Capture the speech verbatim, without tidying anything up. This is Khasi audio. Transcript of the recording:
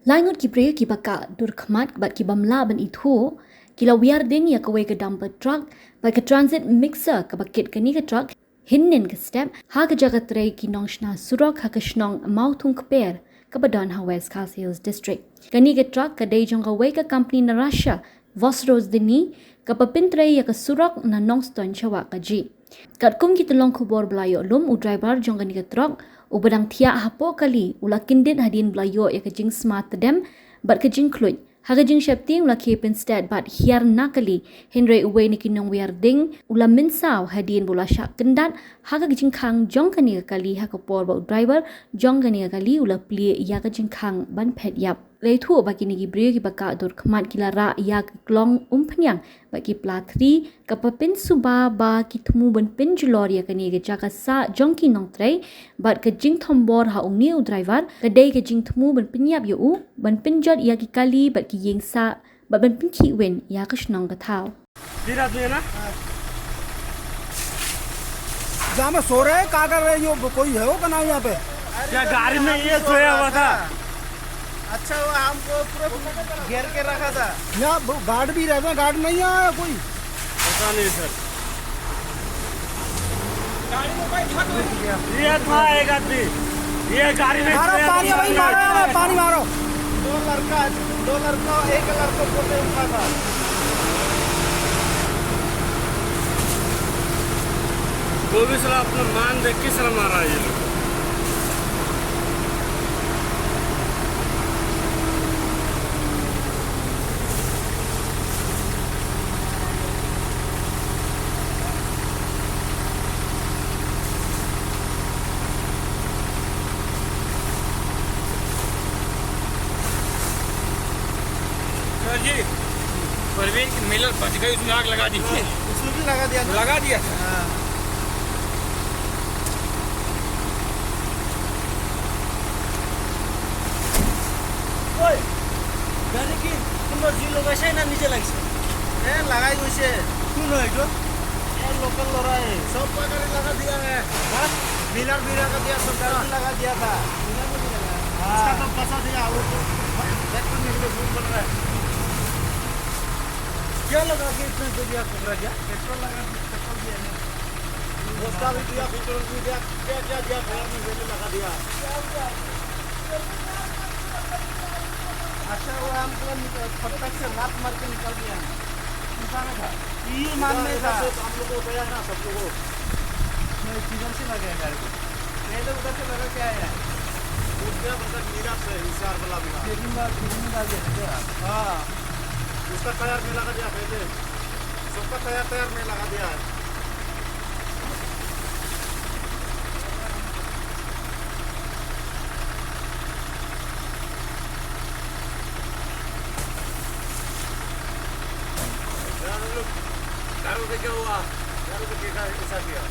Lai ngut ki briew kiba kah dur khmat bad ki bym lah ban ithuh, ki la wiar ding ïa kawei ka dumper truck bad ka transit mixer kaba kit kane ka truck hynnin ka step ha ka jaka trei ki nongshna surok ha ka shnong Mawthung Kper, kaba don ha West Khasi Hills District. Kane ka truck ka dei jong kawei ka company na Russia, Vozdrojniki, kaba pyntrei ïa ka surok na Nongstoiñ sha Wah Kaji. Katkum ki tyllong khubor ba la ïoh lum, u driver jong kane ka truck, uba dang thiah hapoh kali, u la kyndit hadien ba la ïoh ïa ka jingsma tdem bad ka jingkhluit. Ha ka jingsheptieng u la khie pynstet bad hiar na kali, hynrei uwei na ki nongwiar ding u la mynsaw hadien ba u la shah kyndat ha ka jingkhang jong kane ka kali ha ka por ba u driver jong kane ka kali u la plie ïa ka jingkhang ban phet ïap. La ïathuh ba kine ki briew kiba kah dur khmat ki la rah ïa ka klong umphniang bad ki pla thri, kaba pynsuba ba ki thmu ban pynjulor ïa kane ka jaka sah jong ki nongtrei bad ka jingthombor ha une u driver ka dei ka jingthmu ban pynïap ïa u, ban pynjot ïa ki kali bad ki ïing sah bad ban pynkhih win ïa ka shnong ka thaw. फिर आते हैं ना। जहाँ में सो रहे हैं, क्या कर रहे हैं? यो कोई है वो का नाम यहाँ पे? क्या गाड़ी में ये सोया हुआ था? अच्छा हुआ, हमको पूरा घेर के रखा था। यहाँ वो गार्ड भी रहता है, गार्ड नहीं आया कोई? पता नहीं सर। ये था एक आदमी, ये गाड़ी में मारो, सोया पानी हुआ भाई, था। मारो यार, पानी मारो। दो लड़का, दो लड़का, एक लड़का को उठा था। वो भी साला अपना मान देख के साला मारा है ये लोग। सर जी, परवीन की मिलर बच गई, उसमें आग लगा दी। उसमें भी लगा दिया ना? लगा दिया, सर। हाँ। ওই, গাড়ি কি কোনো জি লগাইছে না নিজে লাগিছে? এ, লগাই গৈছে। কোন হয় এইটো? এ, লোকেল ল'ৰাই। সব গাড়ি লগাই দিয়া হে। হা? মিলাৰ মিলাৰ কা দিয়া, সব গাড়ি লগাই দিয়া থা। মিলাৰ মিলাৰ কা? হা। ইচকা তো ফচা দিয়া, ও তো পেট্ৰল নিকলে ভুল বন ৰা হে। কিয়া লগা কে ইতনা জল্দি আগ পকৰা দিয়া? পেট্ৰল লগা, পেট্ৰল দিয়া হে। বস্তা ভি দিয়া, পেট্ৰল ভি দিয়া, কিয়া কিয়া দিয়া, ঘৰ মে জল্দি লগা দিয়া। अच्छा हुआ, हम तुरंत निकल, फटाक से लात मार के निकल गए हम। इंसान था। ये मान में था। हम लोग को उठाया ना, सब लोगों को। नहीं, किधर से लगा है गाड़ी को? पहले उधर से लगा के आया है। वो क्या पता, मिला से, हिसार वाला मिला। लेकिन बात, लेकिन बात ये है क्या? हाँ। उसका टायर में लगा दिया पहले। सबका टायर, टायर में लगा दिया है। यार लोग, दारू से क्या हुआ? दारू से कैसा, कैसा किया?